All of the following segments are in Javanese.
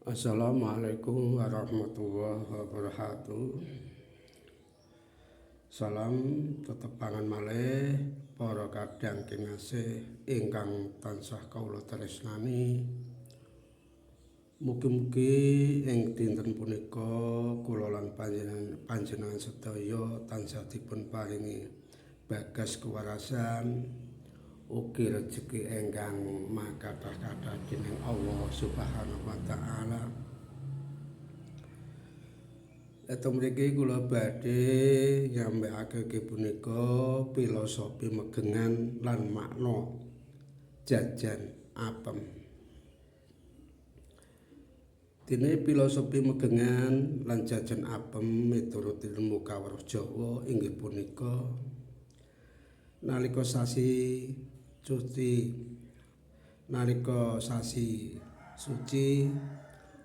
Assalamualaikum warahmatullahi wabarakatuh. Salam tetepangan malih para kadang kinasih ingkang tansah kawula tresnani. Mugi-mugi ing dinten punika kula lan panjenengan sedaya tansah dipun paringi bagas kewarasan, ugi rejeki ingkang makathah-kathah dening Allah Subhanahu wa taala. Eto mriki kula badhe nyambekake punika filosofi megengan lan makna jajan apem. Dene filosofi megengan lan jajan apem miturut ilmu kawruh Jawa inggih punika nalika sasi cuti, nalika sasi suci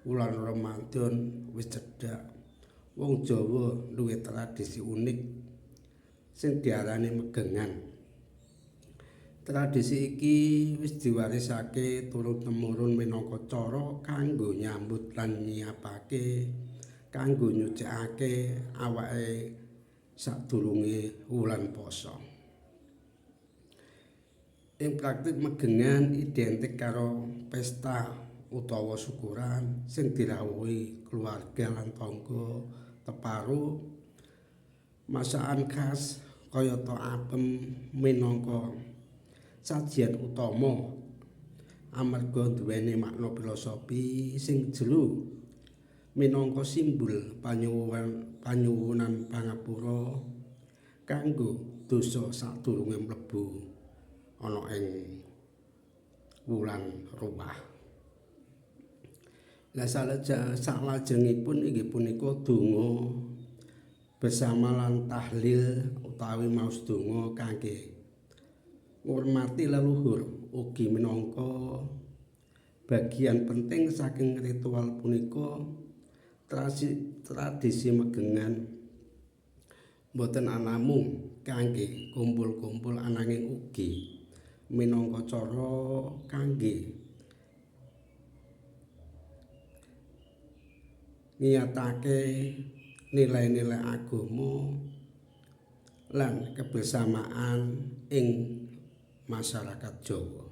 wulan Ramadan wis cedhak, wong Jawa duwe tradisi unik sing diarani megengan. Tradisi iki wis diwarisake turun temurun minangka cara kanggo nyambut lan nyiapake kanggo nyucikake awake sadurunge wulan pasa. Ing praktik megengan identik karo pesta utawa syukuran sing dirawuhi keluarga lan tangga teparo. Masakan khas kayata apem minangka sajian utama amarga duweni makna filosofi sing jero minangka simbol panyuwunan pangapura kanggo dosa sadurunge mlebu ana ing wulan Ruwah. Lah salajengipun inggih punika donga bersama lan tahlil utawi maos donga kangge ngurmati leluhur ugi minangka bagian penting saking ritual punika. Tradisi megengan boten anamung kangge kumpul-kumpul ananging ugi minangka cara kangge ngiyatake nilai-nilai agama lan kebersamaan ing masyarakat Jawa.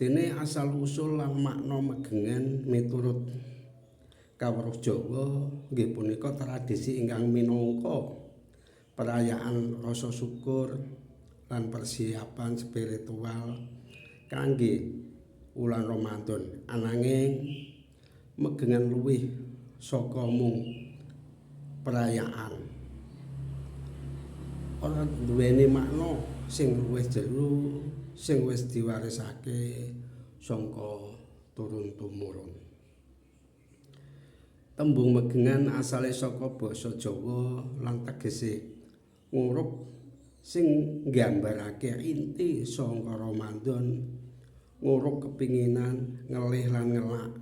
Dene asal usul lan makna megengan miturut kawruh Jawa nggih punika tradisi ingkang minangka perayaan rasa syukur lan persiapan spiritual kangge wulan Ramadan. Ananging megengan luwih saka mung perayaan, ora duweni makna sing luwih jero sing wis diwarisake saka turun tumurun. Tembung megengan asale saka basa Jawa lan tegese ngurup sing nggambarake inti saka Ramadan, ngurup kepinginan ngelih lan ngelak.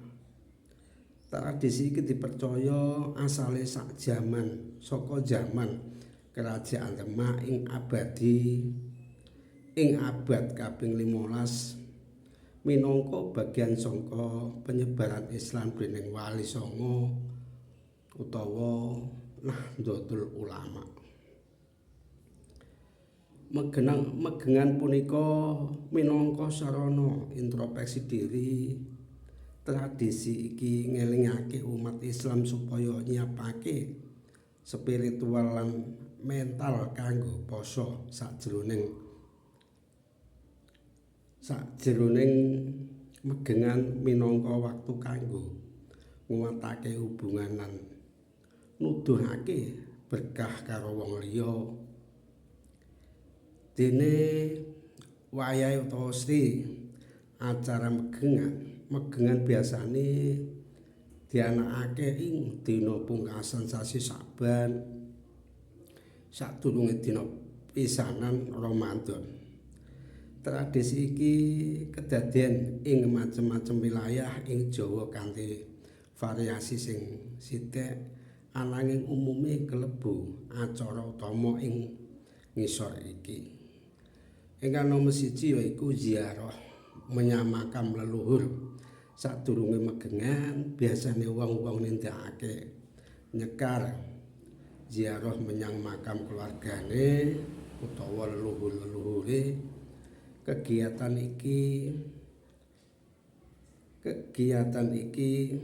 Tradisi iki dipercaya asale sak jaman saka jaman Kerajaan Demak ing abad kaping 15 minangka bagian saka penyebaran Islam dening Wali Songo utawa Nahdlatul Ulama. Megengan punika minangka sarana introspeksi diri. Tradisi iki ngelingake umat Islam supaya nyiapake spiritual lan mental kanggo pasa sajroning megengan minangka waktu kanggo nguwatake hubungan lan nuduhake berkah karo wong liya. Dene wayahe utawa sri acara megengan biasane dianakake ing dina pungkasan sasi Saban sadurunge dina pisanan Ramadan. Tradisi iki kedadean ing macem-macem wilayah ing Jawa kanthi variasi sing sithik, ananging umume kalebu acara utama ing ngisor iki. Ingkang nomer 1 yaiku ziarah. menyang makam leluhur. Sadurunge megengan biasane wong-wong nindakake nyekar ziarah menyang makam keluargane utawa leluhur-leluhure. Kegiatan iki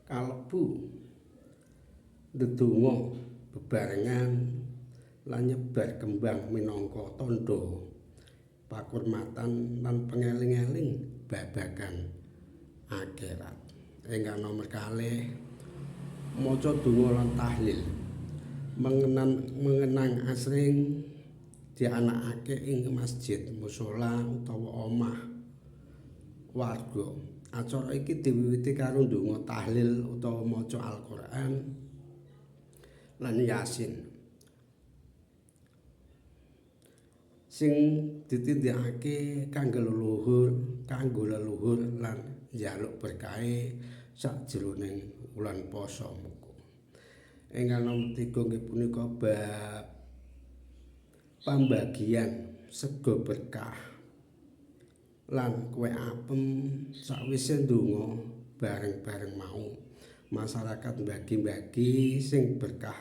kalebu ndedonga bebarengan lan nyebar kembang minangka tandha pakurmatan lan pengeling-eling babagan akhirat. Ingkang nomer kalih, maca donga lan tahlil. Mengenang asring dianakake ing masjid, musala utawa omah warga. Acara iki diwiwiti karo ndonga tahlil utawa maca Al-Qur'an lan Yasin sing ditindakake kanggo leluhur lan njaluk berkahe sajroning wulan poso muga. Ingkang nomer 3 nggih punika bab pambagian sega berkah lan kue apem. Sakwise ndonga bareng-bareng mau, masyarakat bagi-bagi sing berkah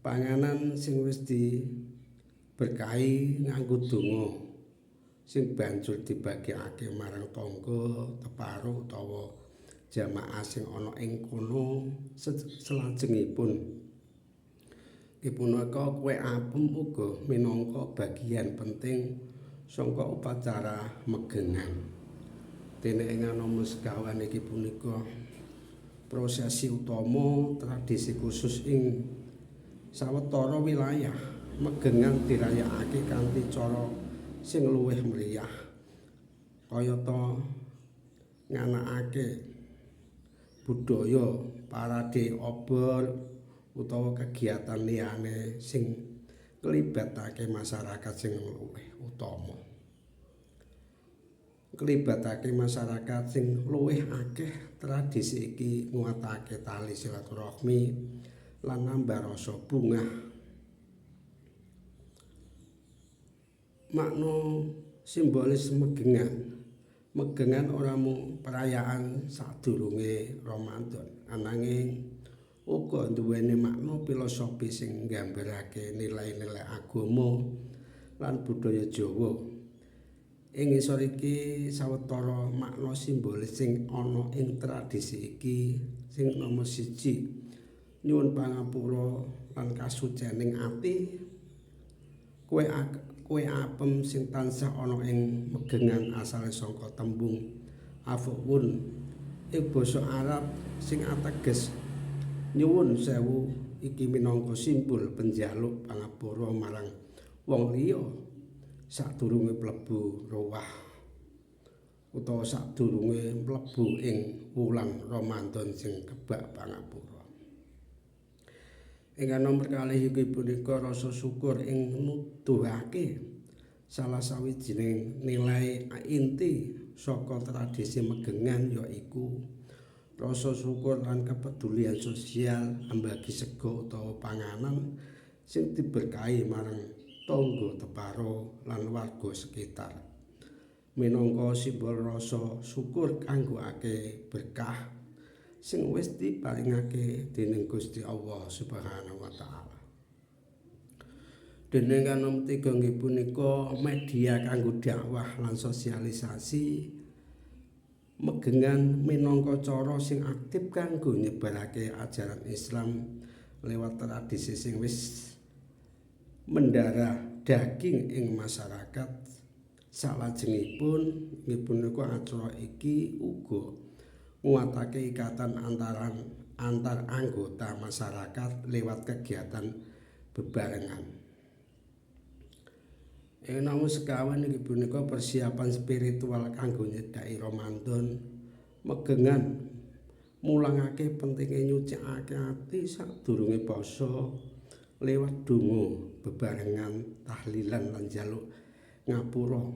panganan sing wis diberkahi nganggo donga sing banjur dibagikake marang tangga, teparo utawa jamaah sing ana ing kono. Selajengipun inggih punika kue apem uga minangka bagian penting saka upacara megengan. Dene ingkang nomer sekawan iki punika prosesi utama tradisi khusus ing sawetara wilayah. Megengan dirayakake kanthi cara sing luwih mriyah, kayata nganakake budaya parade obor utawa kegiatan liyane sing nglibatake masyarakat sing luwih utama. Nglibatake masyarakat sing luwih akeh. Tradisi iki nguatake tali silaturahmi lan nambah rasa bungah. Makna simbolis megengan. Megengan ora mung perayaan sadurunge Ramadan, ananging uga duweni makna filosofi sing nggambarake nilai-nilai agama lan budaya Jawa. Ing ngisor iki sawetara makna simbolis sing ana ing tradisi iki. Sing nomer 1, nyuwun pangapura lan kasucening ati. Kue apem sing tansah ana ing megengan asale saka tembung afuwun ing basa Arab sing ateges nyuwun sewu. Iki minangka simbol penjaluk pangapura marang wong liya sadurunge mlebu ruwah utawa sadurunge mlebu ing wulan Ramadan sing kebak pangapura. Ingkang nomer kalih inggih punika rasa syukur ing nuduhake salah sawijining nilai inti saka tradisi megengan, yaiku rasa syukur lan kepedulian sosial. Ambagi sega utawa panganan sing diberkahi marang tangga, teparo lan warga sekitar minangka simbol rasa syukur kanggo akeh berkah sing wis diparingake dening Gusti Allah Subhanahu wa taala. Dene ingkang nomer 3 nggih punika media kanggo dakwah lan sosialisasi. Megengan minangka cara sing aktif kanggo nyebarake ajaran Islam lewat tradisi sing wis mendarah daging ing masyarakat. Salajengipun inggih punika acara iki uga nguatake ikatan antar anggota masyarakat lewat kegiatan bebarengan. Ing nomer sekawan inggih punika persiapan spiritual kanggo nyedhaki Ramadan. Megengan mulangake pentinge nyucikake ati sadurunge poso lewat donga bebarengan, tahlilan lan njaluk ngapura.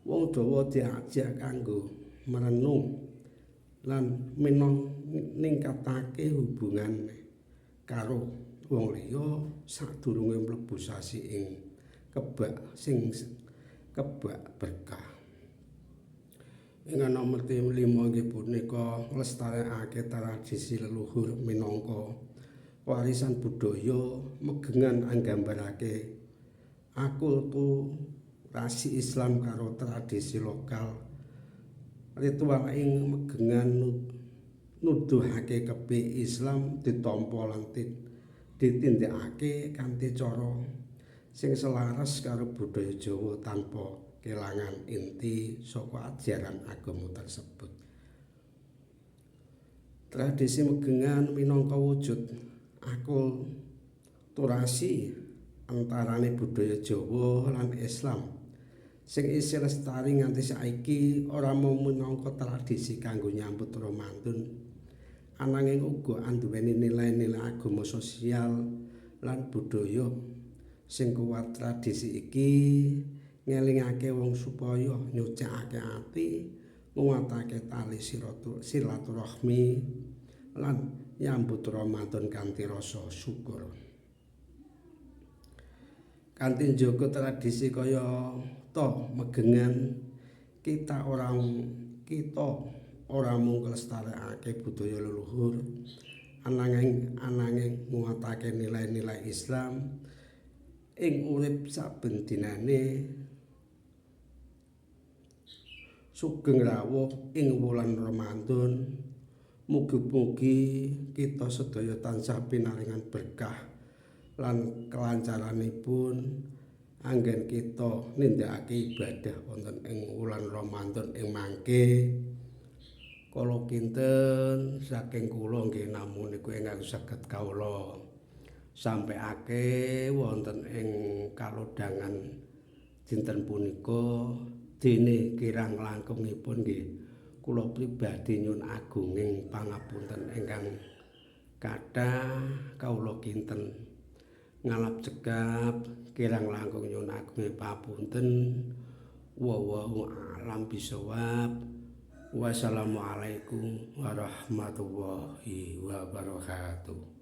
Wong Jawa diajak kanggo merenung lan ningkatake hubungan karo wong liya sadurunge mlebu sasi ing kebak sing kebak berkah. Ingkang nomer 5 inggih punika nglestarekake tradisi leluhur minangka warisan budaya. Megengan anggambarake akulturasi Islam karo tradisi lokal. Ritual ing megengan nuduhake kepiye Islam ditampa lan ditindakake kanthi cara sing selaras karo budaya Jawa tanpa kelangan inti saka ajaran agama tersebut. Tradisi megengan minangka wujud akulturasi antarane budaya Jawa lan Islam sing isih lestari nganti saiki, ora mung minangka tradisi kanggo nyambut Ramadan, ananging uga anduweni nilai-nilai agama, sosial, lan budaya sing kuat. Tradisi iki ngelingake wong supaya nyucikake ati, nguwatake tali silaturahmi, lan nyambut Ramadan kanthi rasa syukur. Kanthi njaga tradisi kaya ta megengan, kita ora mung nglestarekake budaya leluhur, ananging nguwatake nilai-nilai Islam ing urip saben dinane. Sugeng rawuh ing wulan Ramadan. Mugi-mugi kita sedaya tansah pinaringan berkah lan kelancaranipun anggen kita nindakake ibadah wonten ing wulan Ramadan ing mangke. Kala kinten saking kula nggih namung niku ingkang saged kawula sampekake wonten ing kalodhangan dinten punika. Dene kirang langkungipun nggih kula pribadi nyuwun agunging pangapunten ingkang kathah. Kawula kinten ngalap cekap, kirang langkung nyuwun agunging pangapunten. Wallahu a'lam bishawab. Wassalamualaikum warahmatullahi wabarakatuh.